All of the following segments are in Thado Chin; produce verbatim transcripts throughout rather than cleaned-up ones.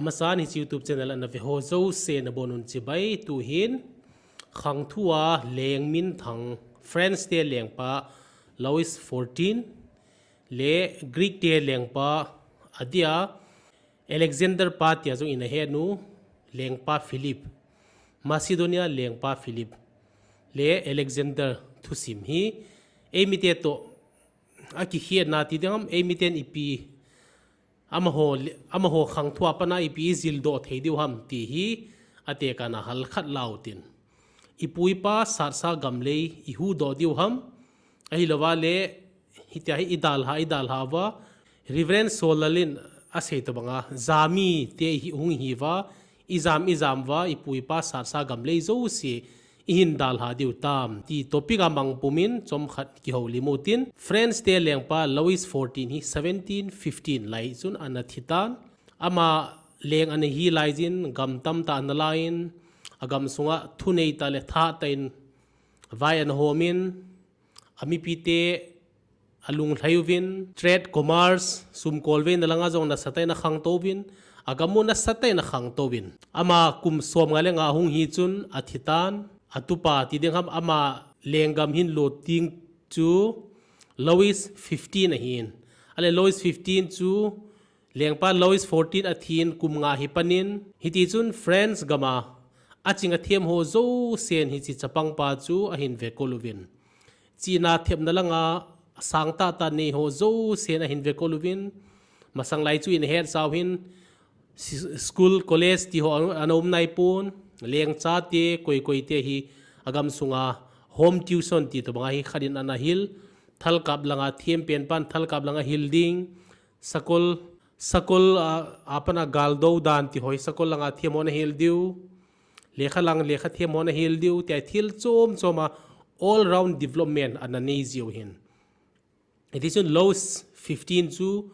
Masan hiche YouTube channel ana ve ho jouse nabonun chibai. Tuhin khangthua leng minthang, France te lengpa Louis fourteen le Greek te lengpa adia Alexander pa tia jong ina henu, lengpa Philip, Macedonia lengpa Philip le Alexander thusim hi eimite toh akikhetna ti ding ham, eimiten ipi amaho, amaho khangthua pana ipi ijildoh thei diu ham ti hi atekah na halkhat lautin. Ipu ipa satsa gamlei ihuhdoh diu ham, ahilouva le hitia hi idalha, idalha uva, Reverend Solal in asei tobanga, jami te hung hiuva, ijam, ijam uva, ipu ipa satsa gamlei jouse ihin dalha diu tam ti topic a mang pumin chomkhat kihoulim utin. France te lengpa Louis fourteen hi seventeen fifteen lai chun ana thitan. Ama leng ana hi laijin gam tamtah ana lain, agam sunga thunei tah le thahat tah in vai ana homin, amipite alunglhai uvin, trade, commerce, sumkolveina langa jong nasatah in akhangtou vin, agam u nasatah in akhangtou vin. Ama kum somnga le nga ahung hi chun athitan, atupa ti ding ham, ama lenggam hin lut ding chu Louis fifteen ahin. Ale Louis fifteen chu lengpa Louis fourteen athin kum nga hi panin, hiti chun France gama aching athem ho jousen hiche chapangpa chu ahin vekol uvin. Chihna thepna langa sang tahtah nei ho jousen ahin vekol uvin. Masang lai chu ina hetsau hin, si-, school, college ti ho ana um naipon, lengchate, koi koi te hi agam sunga home tuition ti tobanga hi khat in ana hil, thalkap langa thempen pan thalkap langa hil ding, sakol, sakol a, a pana galdou dan ti ho hi sakol langa them ho ana hil diu, lekha lang lekha them ho ana hil diu, tia thil chom choma all round development ana nei jiu hin. Hiti chun Louis fifteen chu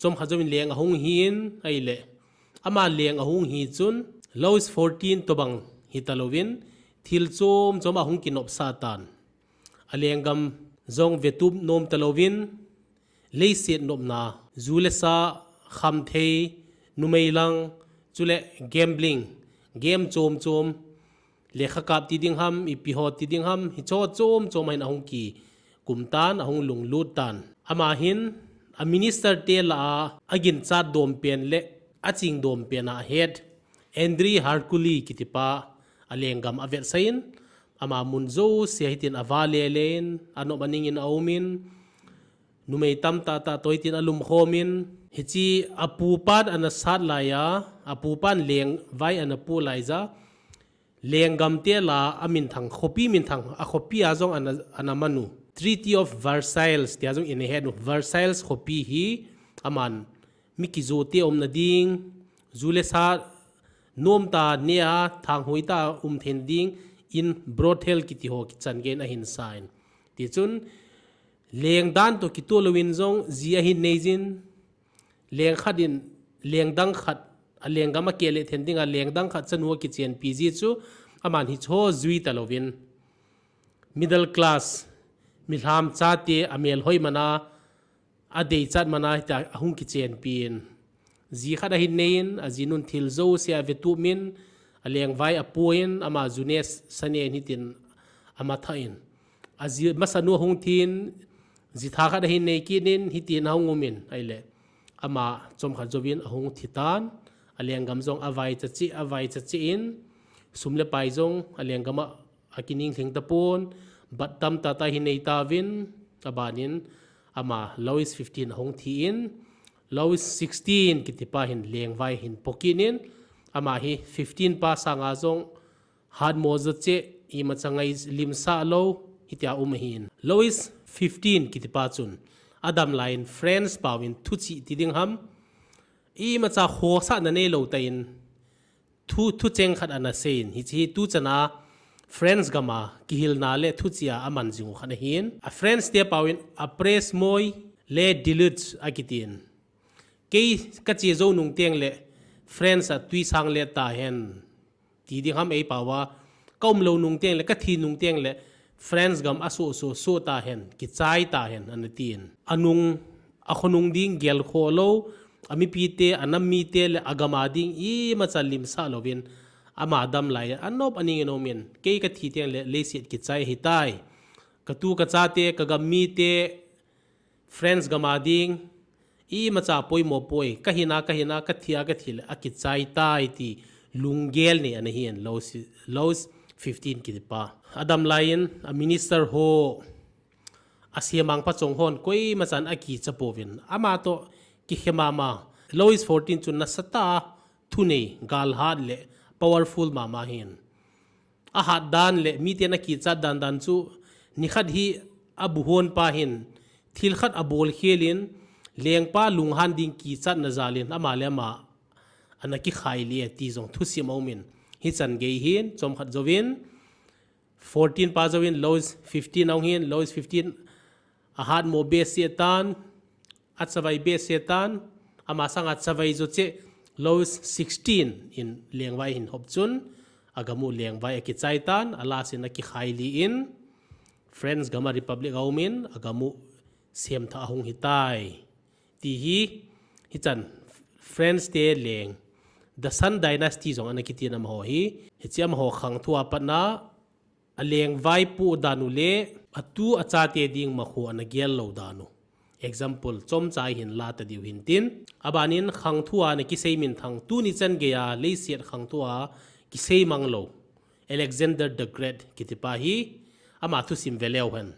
chomkhat jouvin leng ahung hin ahile, ama leng ahung hi chun Louis fourteen tobang hitalouvin thil chom chom ahung kinopsah tan. Alenggam jong vetup nom talouvin, leiset nopna, ju le sa, khamthei, numei lang, chule gambling, game chom chom, lekha kap ti ding ham, ipi ho ti ding ham, hicho chom chom ahin ahung kikum tan, ahung lunglut tan. Ama hin a minister te lah a aginchat dom pen le aching dom pen a ahet André Harcourt kitipa alenggam avetsah in, ama mun jouse hitin ava lele in, anop aning in aumin, numei tamtah tah toh hitin alumkhomin, hiche apupan ana sat laiya, apupan lengvai ana pu laija, lenggam te lah a aminthang, khopi minthang, akhopi a jong ana, ana manu, Treaty of Versailles tia jong ina henu, Versailles khopi hi aman mi kijote umna ding, ju le sa nomtah nea, thanghoitah a um theina ding in brothel kiti ho kichan gei in ahin sain. Tichun lengdan toh kitoh louvin jong ji ahin neijin, leng khat in lengdang khat, alenggam akeh le then dinga lengdang khat chanu akichenpi ji chu aman hicho jui talouvin, middle class, milham chate amel hoi mana, adeichat mana hitia ahung kichenpi in, ji khat ahin neiyin, ajinun thil jouse avetup in, alengvai apuin, ama june sane in hitin amathah in, aji masanu ahung thin, jitha khat ahin nei kit in, hitin ahung umin ahile, ama chomkhat jouvin ahung thitan, alenggam jong avaicha cheh, avaicha cheh in, sum le pai jong alenggam a akining lhing tapon, bat tamtah tah ahin nei tauvin, abanin ama Louis fifteen ahung thi in, Louis sixteen kitipa hin lengvai ahin po kit in, ama hi fifteen pa sanga jong hatmo jo cheh, imacha ngailimsah lou, hitia um ahin. Louis fifteen kitipa chun adam laiyin France paovin thuchih ti ding ham, imacha khosahna neilou tah in thu, thucheng khat ana seiyin, hiche hi tuchana France gama kihilna le thuchih a aman jing u khat ahin. A France te paovin apprêt-mort le déluge akitin. Kei kache jou nung tengle France a twisang let tahen, ti ding ham eipaova, kaum lou nung tengle, kathi nung tengle France gam asoh soh soh tahen, kichai tahen, ana tin. Anung, akhonung ding gelkhoh lou, Amipite, anam mite le agam a ding imacha limsah louvin, ama damlai in anop aning in aumin, kei kathi teng le leiset kichai ahitai. Katu kachate, kagam mite, France gam a ding imacha poimo poi, kahina, kahina, kathia, kathi le akichai tai ti lunggel nei ana hin Lois, Lois fifteen kitipa. Adamlai in a minister ho, asemang pachong hon koimachan akicha pouvin, ama toh kikhe mama. Lois fourteen chu nasatah a thunei, galhat le powerful mama hin. Ahat dan le miten akichat dan dan chu, nikhat hi abuhon pa hin thil khat abol khelin, lengpa lunghan ding kichatna jalin ama le ama ana kikhai le ti jong thusim aumin, hichan gei hin chomkhat jouvin, fourteen pa jouvin Lois fifteen ahung hin, Lois fifteen ahatmo behseh tan, achavai behseh tan, ama sanga chavai jo cheh Lois sixteen in lengvai ahin hop chun, agam u lengvai akichai tan, a last in akikhai li in, France gam a Republic aumin, agam u semthah ahung hitai. Ti hi, hichan France te leng, The Song Dynasty jong ana kitin amaho hi, hiche amaho khangthua patna, alengvai poh dan u le, atu achate ding makho ana gel lou dan u. Example chomcha hin la ta diu hintin. Abanin khangthua ana kisei minthang, tuni chan geiya leiset khangthua kisei mang lou Alexander the Great kitipa hi, ama thusim ve leu hen.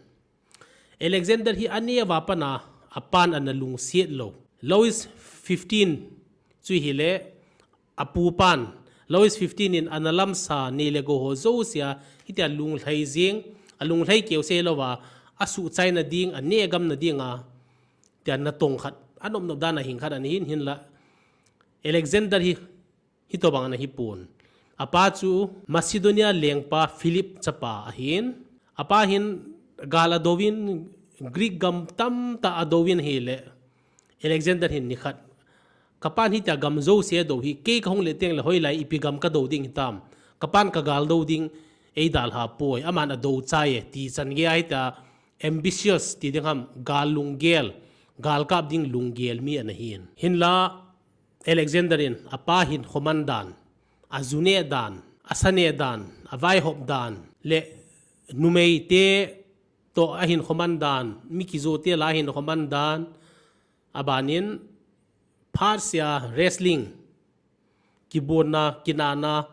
Alexander hi aneo a pat a, apan ana lungset lou. Lois fifteen chu hile, apu pan, Lois fifteen in ana lamsa nei le gou ho jousea, hitia lunglhai jing, alunglhai keuse hilouva, asuhchaina ding, anegamna dinga, tia natong khat, anop nop dan a hing khat ana hin, hinla Alexander hi, hitobang ana hipon. Apa chu Macedonia lengpa Philip chapa ahin. Apa hin gal adouvin, Greek gam tamtah adouvin ahile, Alexander hin nikhat, kapan hitia gam jouse adou hi, kei kahung le teng le hoilai ipi gam kadou ding hitam. Kapan kagal dou ding eidalha poi, aman adou chai e, ti chan geiya hitia ambitious ti ding ham, gal lunggel, gal kap ding lunggel mi ana hin. Hinla, Alexander in apa hinkho man dan, aju neh dan, asa neh dan, avaihop dan, le numeite toh ahinkho man dan, mi kijote lah a ahinkho man dan, abanin phatsea wrestling, kibonna, kinahna,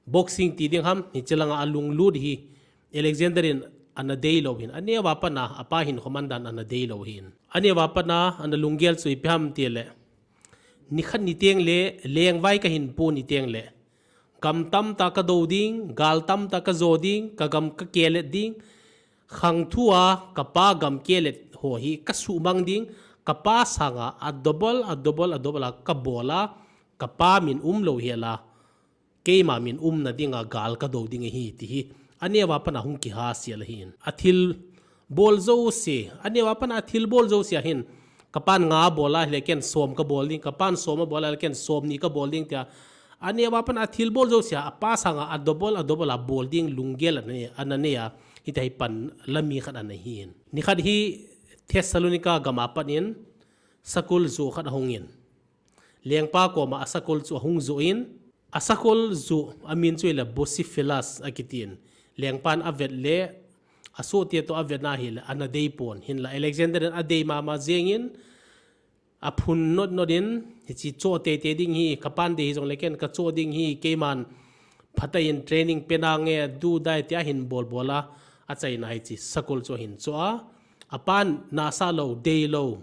boxing ti ding ham, hiche langa alunglut hi Alexander in ana deilou hin. Aneo a pat a, apa hinkho man dan ana deilou hin. Aneo a pat a, ana lunggel chu ipi ham tile, nikhat ni teng le, lengvai kahin po ni teng le, gam tamtah kadou ding, gal tamtah kajo ding, kagam kakelet ding, khangthua kapa gam kelet ho hi kasuhmang ding, kapa sanga a double, a double, a double a kabol a, kapa min umlou hela, keima min umna dinga gal kadou ding ahi, ti hi aneo a pat a hung kihasel ahin. Athilbol jouse, aneo a pat a athilbol jouse ahin. Kapan nga abol a, hile ken som kabol ding, kapan som abol a, hile ken somni kabol ding tia. Aneo a pat a athilbol jouse a, apa sanga a double, a double a bol ding lunggel ana nei, ana nei a, hitia hi panla mi khat ana hin. Nikhat hi Thessalonica gam a pat in sakol joh khat ahungin, lengpa koma asakol chu ahung joh in, asakol joh amin chu hile Bucephalus akitin. Lengpan avet le, asohte toh avetna hile ana deipon. Hinla Alexander in adei mama jengin, aphun not not in, hiche choh teitei ding hi, kapan dei hijongle ken kachoh ding hi, keiman phatah in training pe nange, du dai tia ahin bolbol a, achaina hiche sakol chu ahin choh a, apan nahsah lou, deilou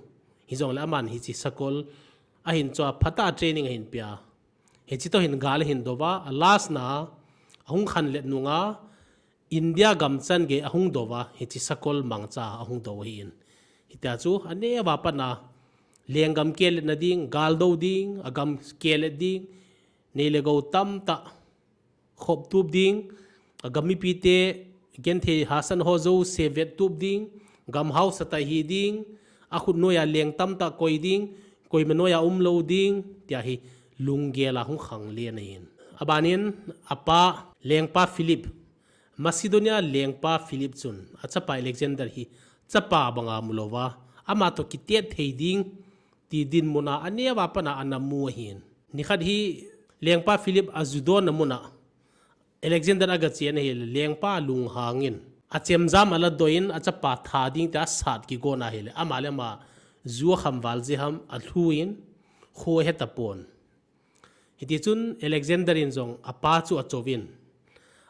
hijongle aman hiche sakol ahin choh a, phatah a training ahin pea. Hiche toh hin gal ahin douva, a last na, ahung khanlet nunga, India gam chan gei ahung douva, hiche sakol mangcha ahung dou ahin. Hitia chu aneo a pat a, lenggam keletna ding, gal dou ding, agam kelet ding, nei le gou tamtah khop tup ding, agam mipite genthei hahsatna ho jouse vet tup ding, gam haosa tah hi ding, akhut noiya leng tamtah koi ding, koima noiya umlou ding, tia hi lunggel a hung khanglen ahin. Abanin apa lengpa Philip, Macedonia lengpa Philip chun achapa Alexander hi chapa banga mulouva, ama toh kitet thei ding, ti dinmun a aneo a pat a ana mu ahin. Nikhat hi lengpa Philip ajudon na mun a Alexander aga chen ahile, lengpa lunghang in achemjam ala doi in achapa tha ding tia asat kigon ahile, ama le ama ju akham val jeh ham alhu in kho ahe tapon. Hiti chun Alexander in jong apa chu achouvin,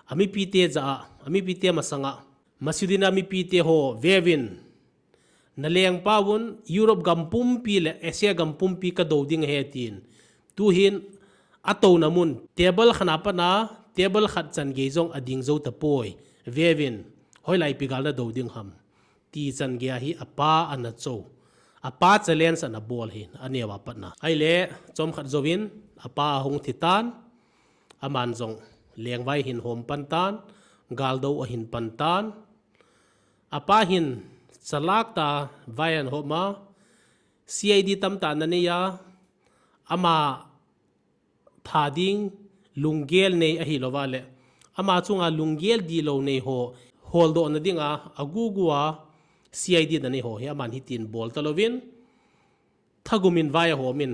amipite jah a, amipite masanga, Macedonia mipite ho, veuvin, nalengpa un Europe gam pumpi le Asia gam pumpi kadou ding ahi tin. Tuhin atouna mun table khat a pat a table khat chan gei jong ading jou tapoi. Veuvin, hoilai ipi gal nadou ding ham, ti chan gei a hi apa ana chou. Apa challenge ana bol ahin, aneo a pat a. Ahile, chomkhat jouvin apa ahung thi tan, aman jong lengvai ahin hom pan tan, gal dou ahin pan tan. Apa hin chalak tah a vai ana hom a, C I D tamtah ana nei a, ama tha ding lunggel nei ahilouva le, ama chunga lunggel dihlou nei ho holdoh na dinga agugu a C I D ana nei ho hi aman hitin bol talouvin, thagum in vai ahom in,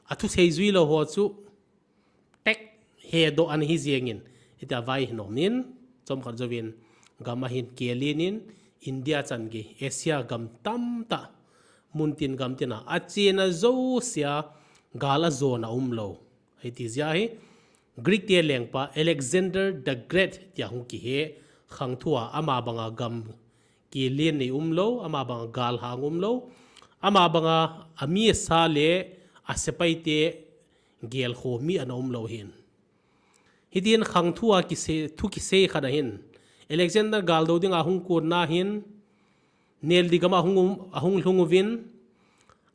athusei juilou ho chu tek hedoh ana hi jeng in, hitia vai ahin hom in, chomkhat jouvin gam ahin kelen in, India chan gei, Asia gam tamtah, muntin gamtin a achena jousea gal ajon aumlou. Hiti jeh a hi Greek te lengpa Alexander the Great tia hung kihe, khangthua ama banga gam kelen nei umlou, ama banga galhang umlou, ama banga ami asa le asepaite gelkhoh mi ana umlou ahin. Hitin khangthua kise-, thu kisei khat ahin, Alexander gal dou dinga hung konna hin, Nel di gam a ahung um, ahung lhung uvin,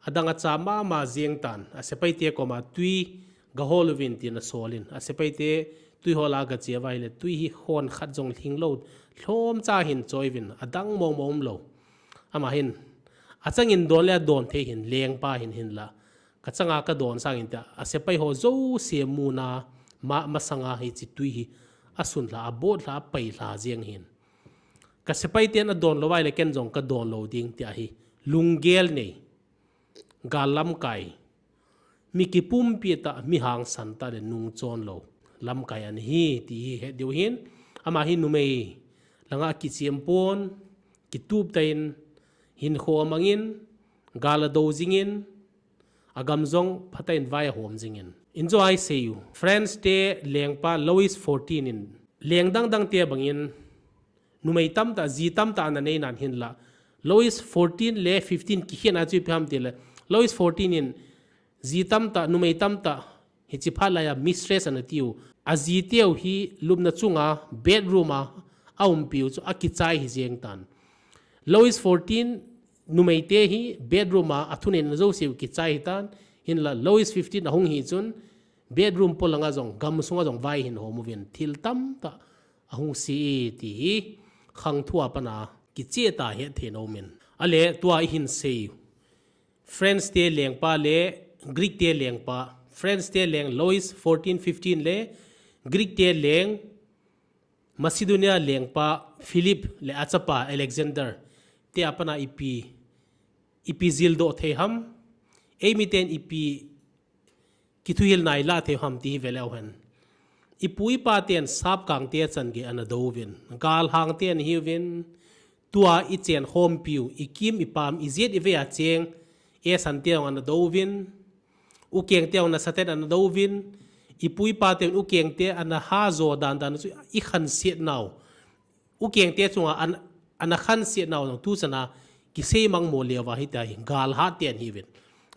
adang acha mama jeng tan, asepaite koma twi gahol uvin tin asol in, asepaite twi hol a gache uva ahile, twi hi khon khat jong lhinglou, lhomcha hin choi uvin, adang mong mong umlou. Ama hin, achang in don le adon thei ahin, lengpa ahin hinla, kachanga kadon sangin tia, asepai ho jouse muna, ma, masanga hiche twi hi asunlha, abotlha, apailha jeng ahin. Kasepaiten adon lou uva ahile ken jong kadon lou ding tia hi, lunggel nei, gal lamkai, mi kipumpi tah, mi hangsan tah le nungchon lou lamkai ana hi ti hi het diu ahin. Ama hi numei langa kichem pon, kitup tah in, hinkho amangin, gal adou jingin, agam jong phatah in vai ahom jingin. Injo a isei u, France te lengpa Louis fourteen in leng dang dang te bangin numei tamtah, ji tamtah ana nei nan hinla, Louis fourteen le fifteen kikhen a chu ipi ham tile, Louis fourteen in ji tamtah, numei tamtah, hiche phat laiya mistress ana tiu, aji teu hi lupna chunga bedroom a aumpiu chu akichai hi jeng tan. Louis fourteen numeite hi bedroom a athuneina jouseu kichai hitan, hinla Louis fifteen ahung hi chun bedroom polanga jong, gam sunga jong vai ahin hom uvin, thil tamtah ahung sei e ti hi khangthua pat a kicheh tah a hetthei na umin. Ale tua ihin sei u, France te lengpa le Greek te lengpa, France te leng Louis fourteen fifteen le Greek te leng Macedonia lengpa Philip le achapa Alexander te a pat a ipi, ipi jildoh thei ham, eimiten ipi kithuhilna ilah thei ham ti hi veleu hen. Ipu ipa ten sapkang te chan gei ana dou uvin, galhang te ana hiuvin, tua ichen khompiu, ikim ipam, ijet ivei a cheng, esan te jong ana dou uvin, ukeng te jong nasaten ana dou uvin, ipu ipa ten ukeng te ana hajo dan dan chu ikhanset nau, ukeng te chunga an, ana khanset nau jong tuchan a kisei mangmo leuva hitia hi galhat te ana hiuvin.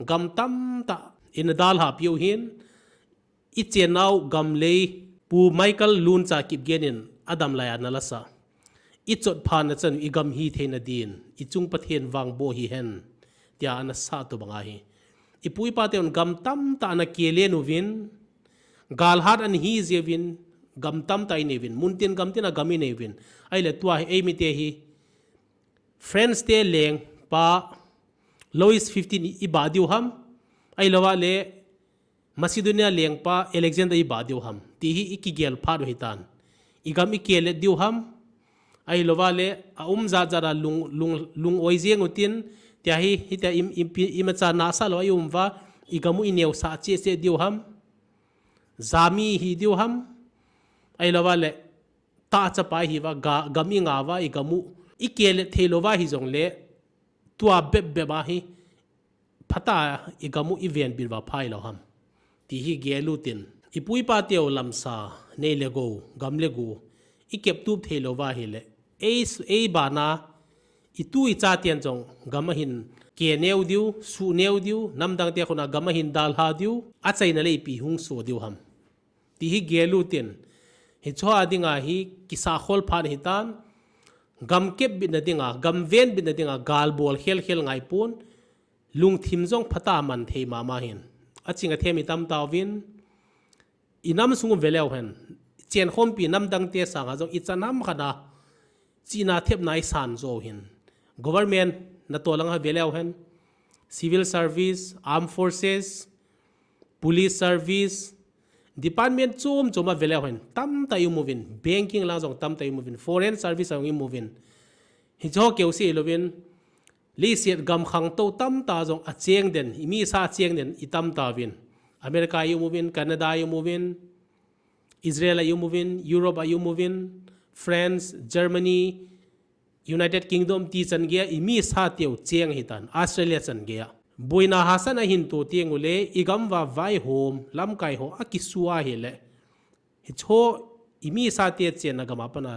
Gam tamtah in adalhah piu hin, ichennau gamlei Pu Michael Luncha Kipgen in adam laiya ana lasah, ichotphana chanu igam hi theina din, ichung Pathen vangboh hihen, tia ana sah toh banga hi, ipu ipa ten gam tamtah ana kelen uvin, galhat ana hi jiuvin, gam tamtah inei uvin, muntin gamtin a gam inei uvin. Ahile tua hi eimite hi France te lengpa Louis fifteen i, ibah diu ham, ahilouva le Macedonia lengpa Alexander ibah diu ham ti hi ikigel phat u hitan. Igam ikelet diu ham, ahilouva le aum jat jat a lung, lung, lung-oi jeng utin, Tia hi, hitia im, im, imacha nasa lou a i um uva, i gam u i neosah cheh cheh diu ham. Jami hi diu ham. Ahilou vale, tahchapa hi uva, ga, gam i nga uva, i gam u i kile thei lou uva hijongle, tua bep bep a hi, phatah a i gam u i venbit uva phai lou ham. Ti hi gel u tin. I pu i pa teu lamsa, nei le gou, gam le go, i keptup thei lou uva hile. Ei, ei bana, i tu i chaten jong gam a hin ke neo diu, su neo diu, namdang te khun a gam a hin dalha diu, achaina le ipi hung so diu ham. Ti hi gel u tin. Hicho a dinga hi kisa khol phat hitan, gam kepbitna dinga, gam venbitna dinga, gal bol khel khel ngai pon, lungthim jong phatah a man thei mama hin. Aching athem i tam tauvin, i nam sung u ve leu hen. Chenkhompi namdang te sanga jong i chan ham khat a, chihna thepna i san jou hin. Government na tolang a ve leu hen. Civil service, armed forces, police service, department chom chom a ve leu hen. Tamtah i um uvin, banking lang jong tamtah i um uvin, foreign service a jong i um uvin. Hicho keu se louvin, leiset gam khangtou tamtah jong a cheng den, i misa cheng den i tam tauvin. America i um uvin, Canada i um uvin, Israel a i um uvin, Europe a i um uvin, France, Germany, United Kingdom ti chan gei a i misa teu cheng hitan, Australia chan gei a. Boina hahsatna hin to teng ule, i gam uva vaihom, lamkai ho a kisu a hile. Hicho i misa te chenna gam a pat a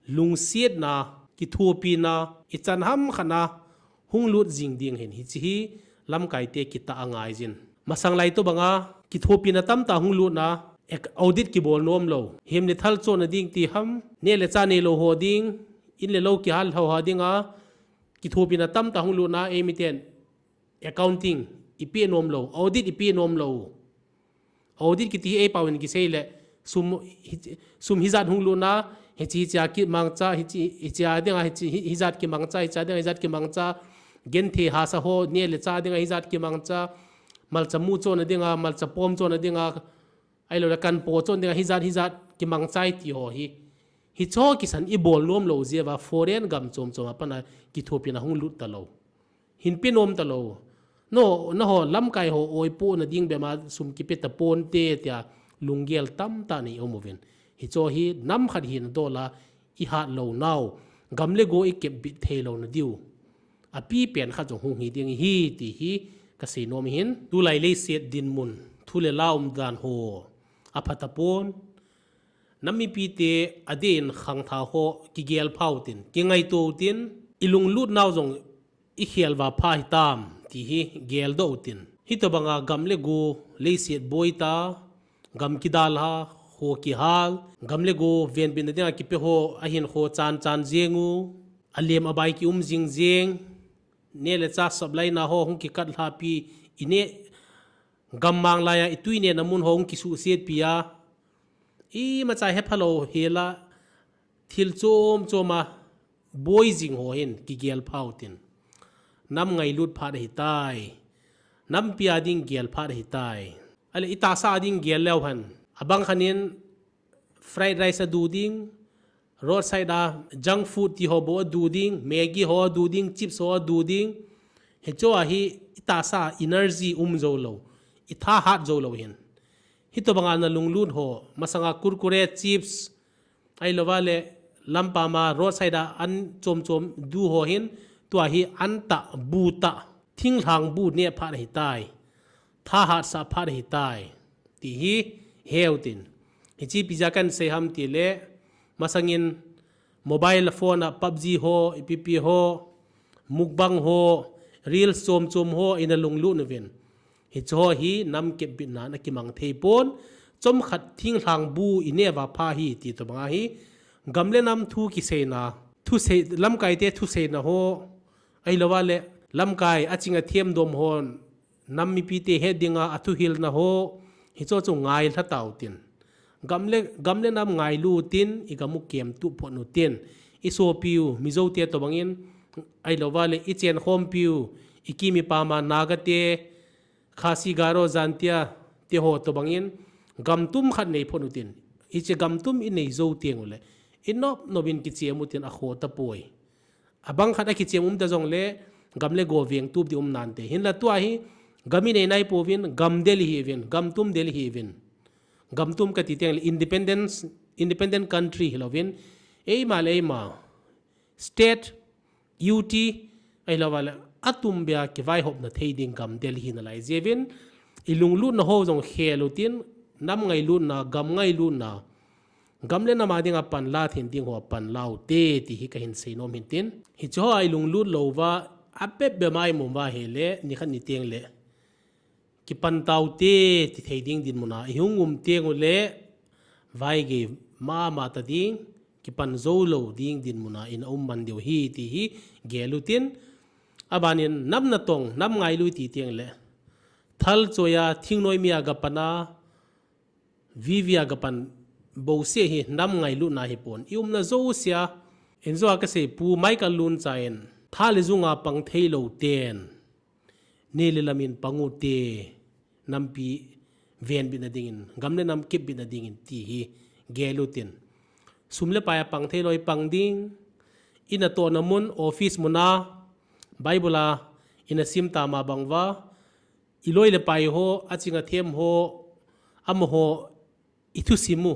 lungsetna, kithopina, i chan ham khat a hung lut jing ding hin hichi hi lamkai te kitah a ngai jin. Masang lai tobang a kithopina tamtah hung lutna, ek-, audit kibol nom lou. Hem le thal chonna ding ti ham, neh le chah neilou ho ding, in le lou kihal ho a dinga, kithopina tamtah hung lutna, eimi ten accounting i pe nom lou, audit i pe nom lou. Audit kiti hi ei pau in kisei le, sum hi, sum hijat hung lutna, hichi, hichia kimangcha, hichi, hichia dinga, hichi, hi, hijat kimangcha, hichia dinga, hijat kimangcha, genthei hahsa ho, neh le chah dinga, hijat kimangcha, malcha mu chonna dinga, malcha pom chonna dinga, ahilou le kan po chonna dinga, hijat, hijat kimangchai ti ho hi. Hicho kisan i bol nom lou jeh uva, foreign gam chom chom a pat a kithopina hung lut talou. Hin pe nom talou. No, nangho lamkai ho oipohna ding bep a sum kipe taponte tia lunggel tamtah nei um uvin. Hicho hi nam khat hina dol a i hat lou nau, gam le go i kepbit thei louna diu. Apipen khat jong hung hi ding hi ti hi ka sei nom hin. Tulai leiset dinmun, thu le la umdan ho a pha tapon. Nam mipite adeh in khangthah ho kigel pha utin, kingaito utin, i lunglut nau jong i khel uva pha hitam, ti hi geldoh utin. Hitobang a gam le go leiset boi ta, gam kidalha, kho kihal, gam le go venbitna dinga kipe ho ahinkho chan chan jeng u, alem abai ki um jing jeng, neh le chah supply na ho hung kikat lhapi, i neh gammang lai a i tui nehna mun ho hung kisuhsetpi a, imacha hepha lou hel a, thil chom chom a boi jing ho hin kigel pha utin. Nam ngailut phat ahitai. Nampi a ding gel phat ahitai. Ahile i tahsa a ding gel leu hen. Abang khat in fried rice a du ding, roadside a junk food ti ho bou a du ding, Maggi ho a du ding, chips ho a du ding. Hicho a hi i tahsa energy um jou lou, i tha hat jou lou hin. Hitobang a na lunglut ho, masanga Kurkure, chips, ahilou vale, lampam a roadside a an chom chom du ho hin, tua hi an tah, bu tah, thinglhang bu neh phat ahitai. Tha hatsah phat ahitai. Ti hi he utin. Hichi ipi jeh a kan sei ham ti le, masangin mobile phone a PUBG ho, ipi pi ho, mukbang ho, reels chom chom ho, i na lunglut uvin. Hicho hi nam kepbitna a kimang thei pon, chomkhat thinglhang bu i neh uva pha hi ti tobang a hi, gam le nam thu kiseina, thusei, lamkai te thuseina ho, ahilou vale, lamkai aching athem dom ho, nam mipite het dinga athuhilna ho, hicho chu ngailha tau tin. Gam le, gam le nam ngailu tin, i gam u kemtup phot u tin. I sopiu, Mizo te tobangin, ahilou vale, i chenkhompiu, i kim i pam a Naga te, Khasi, Garo, Jaintia te ho tobangin, gam tum khat nei phot u tin. Hiche gam tum i nei jou teng ule, i nop nop in kichem u tin akhoh tapoi. Abang khat a kichem um ta jongle, Gam le go veng tup di um nante. Hinla tua hi gam inei nai pouvin, gam del ihiuvin, gam tum del ihiuvin. Gam tum kati teng le independence, independent country hilouvin. Eima le eima state, U T, ahilouva le atum bia kivaihopna thei ding gam del hina lai jeh uvin. I lunglutna ho jong khel utin, nam ngailutna, gam ngailutna, gam le nam a dinga panla thei ding ho panla ute ti hi kahin seinom hintin. Hiche ho a i lunglut louva, abep bep a i um uva ahile, nikhat ni teng le kipan taute ti thei ding dinmun a i hung um teng ule, vaigei mama ta ding, kipan jou lou ding dinmun a ina um man diu ahi ti hi gel utin. Abanin nam natong, nam ngailu iti teng le, thal choi a, thingnoi mi a gapan a, vivi a gapan bouseh hi nam ngailutna ahipon. I umna jousea, injo a kasei Pu Michael Luncha in, tha le jung a pang thei lou ten, neh le lam in pang ute, nampi venbitna dingin, gam le nam kipbitna dingin ti hi gel utin. Sum le pai a pang thei lou i pang ding, i natohna mun, office mun a, Bible a ina sim tam a bang uva, i loi le pai ho, aching athem ho, amaho i thusim u,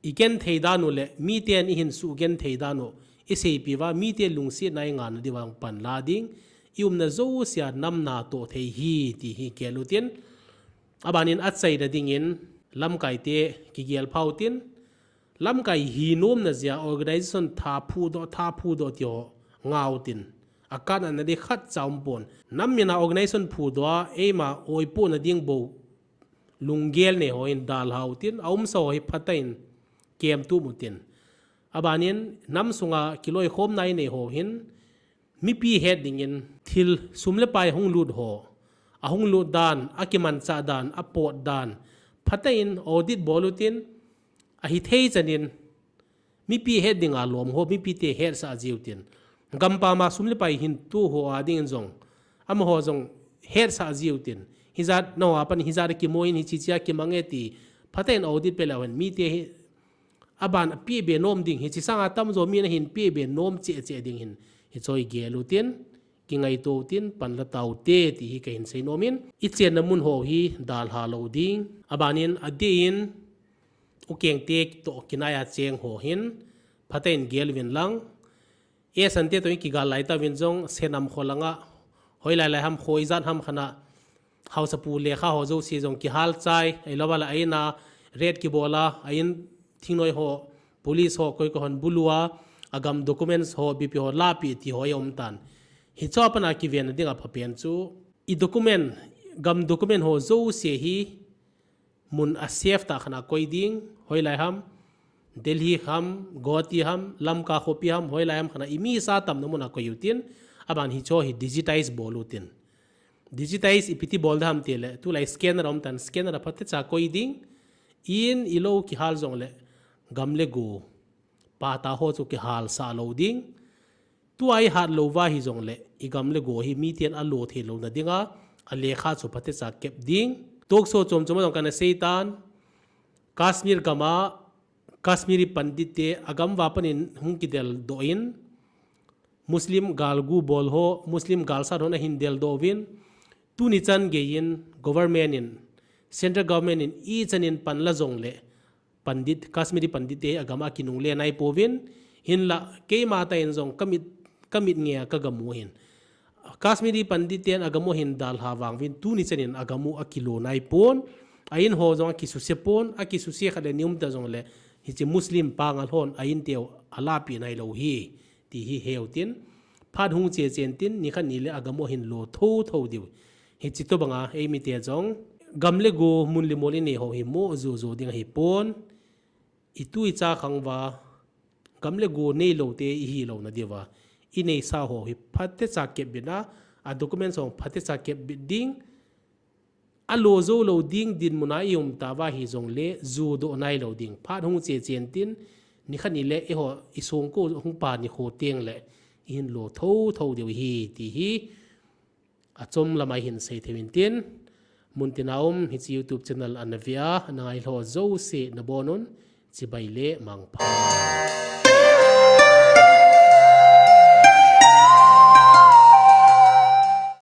i genthei dan u le miten i hin sugenthei dan u i seipeh uva, mite lungsetna i ngahna diuva panla ding, i umna jousea nam natoh thei ahi ti hi gel utin. Abanin achaina dingin lamkaite kigel pha utin, lamkai hi nomna jeh a organization tha phudoh, tha phudoh ti ho ngah utin. Akanna ding khatcha umpon. Nam min a organization phudoh a eima oipohna ding bou lunggel nei ho hin dalha utin, aumsa ho hi phatah in kemtup utin. Abanin nam sunga kiloikhomna inei ho hin, mipi het dingin thil sum le pai hung lut ho, ahung lut dan, akimanchah dan, apot dan, phatah in audit bol utin, ahithei chan in mipi het dinga lom ho, mipite hetsah jiu tin. Gampam a sum le pai hin toh ho a dingin jong, amaho jong hetsah jiu tin. Hijat nao a pan hijat a kimu in hiche hiche a kimang e ti phatah in audit peh leu hen mite hi aban apeh be nom ding, hiche sanga tamjo min ahin peh be nom cheh cheh ding hin hiche hi gel utin, kingaito utin, panla taute ti hi kahin seinom in, i chenna mun ho hi dalha lou ding. Abanin adeh in, ukengte toh kinai a cheng ho hin phatah in gel uvin lang. Esante toh in kigal lai tauvin jong Senam kho langa, hoilai lai ham, kho ijat ham khat a, haosapu lekha ho jouse jong kihal chai, ahilouva le a in a raid kibol a, a in thingnoi ho, police ho, koi koi hon bulu a, agam documents ho, B P ho, lahpeh ti ho aum tan. Hiche a pat a kivenna dinga phapen chu, i document, gam document ho jouse hi, mun a safe tah khat a koi ding, hoilai ham, Delhi ham, Guwahati ham, Lamka khopi ham, hoilai ham khat a i mi sa tamna mun a koi utin, aban hiche hi digitize bol utin. Digitize ipi ti bol ding ham tile, tulai scanner aum tan, scanner a phatecha koi ding, in i lou kihal jongle, gam le go, pata ho chu kihalsah lou ding, Tua i hat lou uva hijongle, i gam le go hi miten alo thei louna dinga, alekha chu phatecha kep ding. Talk show chom chom a jong kana sei tan, Kashmir gam a, Kashmiri Pandit te agam uva panin hung kidel doh in, Muslim gal gu bol ho, Muslim gal sat hon ahin del doh uvin, tuni chan gei in government in, central government in ichan in panla jongle, Pandit, Kashmiri Pandit te agam a kinungle nai pouvin, hinla keima tah in jong kamit, kamit ngei a kagamu ahin. Kashmiri Pandit ten agam u ahin dalha vang uvin, tuni chan in agam u akilo nai pon, a in ho jong akisuse pon, akisuse khat le ni um ta jongle, hiche Muslim pangal hon a in teu alahpeh nai lou hi, ti hi he utin, phat hung che chen tin, nikhat ni le agam u ahin lo thotho diu. Hiche tobanga, eimite jong, gam le go, mun le mol inei ho hi mo jo jo ding ahi pon, i tu i cha khang uva, gam le go nei lou te ihi louna diuva, inei sa ho hi phatecha kep bit a, a documents ho phatecha kep bit ding, alo jou lou ding dinmun a i um ta uva hijongle, ju doh nai lou ding. Phat hung che chen tin, nikhat ni le, eiho, i songko hung pa nikho teng le, i hin lo thotho diu hi, ti hi, achom lam a i hin sei thei uvin tin, mun tin a um, hiche YouTube channel ana ve a, ana ngailha jouse nabon un, chibai le mangpha.